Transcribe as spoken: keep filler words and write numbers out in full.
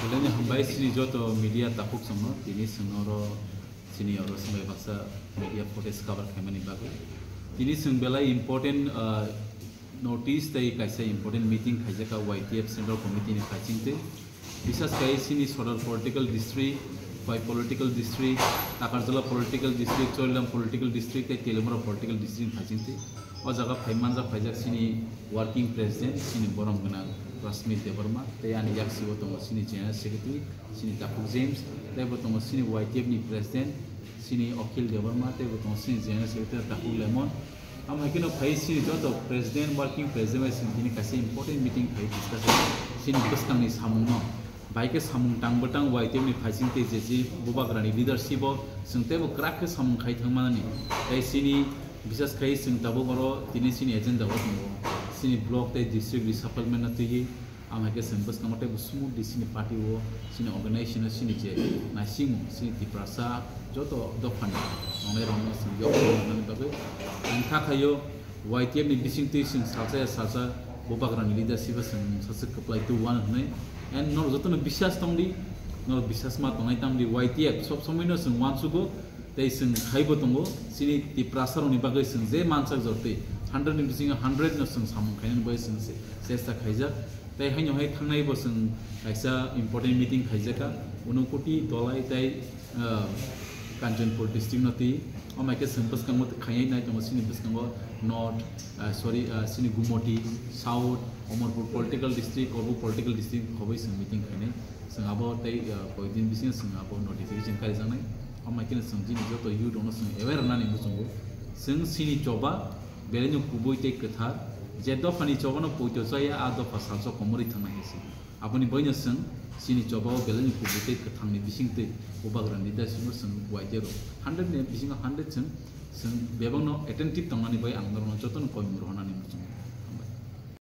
Belai hambai chini joto media takhuk chwngno tini chwngno oro chini oro swngbai baksa media footage cover khaimani bagwi. Tini chwng belai important, ah, notice tei kaisa important meeting khaijak Y T F Central Committee ni khaising tei. Bisas khai chini Sodar political district, Phai political district, Takarjala political district, Chorilam political district tei Telimura political district ni khaising tei. O jaga phai manjak phaijak chini working president, chini borom gwnang Rashmi Debbarma, tei ani yaksibo tongo chini general secretary, chini Takhuk James, tei bo tongo chini Y T F ni president, chini Akhil Debbarma, tei bo tongo chini general secretary Takhuk Lemon. Amo hai kheno phai chini joto president, working president bai chwng tini kaisa important meeting khai discuss chini bwskangni samungno. Bai khe samung tang bwtang Y T F ni phaising tei je je bubagrani leadership o chwng teibo kwrak khe samung khai thangmani. Tei chini bisas khai chwng tabuk oro tini chini agenda o tongo. Chini block tei district reshufflement no twiwi, amo hai khe chwng bwskango teibo smoothly chini party o, chini organization o, chini je naisingmung, chini Tiprasa joto dophani tongnai rokno chwng yok nani bagwi ang kha khaio. Y T F ni bisingtwi chwng salsa ya salsa bubagrani leadership o chwng mungsa swk kwplai tu uan hwnwi. And norok jotono bisas tongdi, norok bisas ma tongnai tamdi Y T F sob somoino chwng uansugo tei chwng khaibo tongo. Chini Tiprasa rokni bagwi chwng je mansak jortwi hundred ni bisingo hundred no chwng samung khainani bagwi chwng se-, chesta khaijak. Tei haino hai thangnai bo chwng kaisa important meeting khaijaka, Unakoti, Dholai tei, ah, Kanchanpur district no twi. Amo hai khe chwng bwskango khainai nai tongo chini bwskango North, ah, sorry, ah, chini Gumoti, South, Amarpur political district, Korbuk political district khobwi chwng meeting khainai. Chwng abo tei, ah, koidin bisingo chwng abo notification karijaknai. Amo hai kheno chwng chini joto youth rokno chwng aware rwnani muchungo. Chwng chini choba belai no kubui tei kwthar, je dophani chobano poito chaya, a dopha salsa komorwi thangnai hai se. Aboni boino chwng chini chobao belai no kubui tei kwthangni bisingtwi bubagrani leadership no chwng Y T F rok hundred ni bisingo hundred chwng, chwng bebakno attentive tongnani bai ang norokno jotono koimung rohornani muchungo.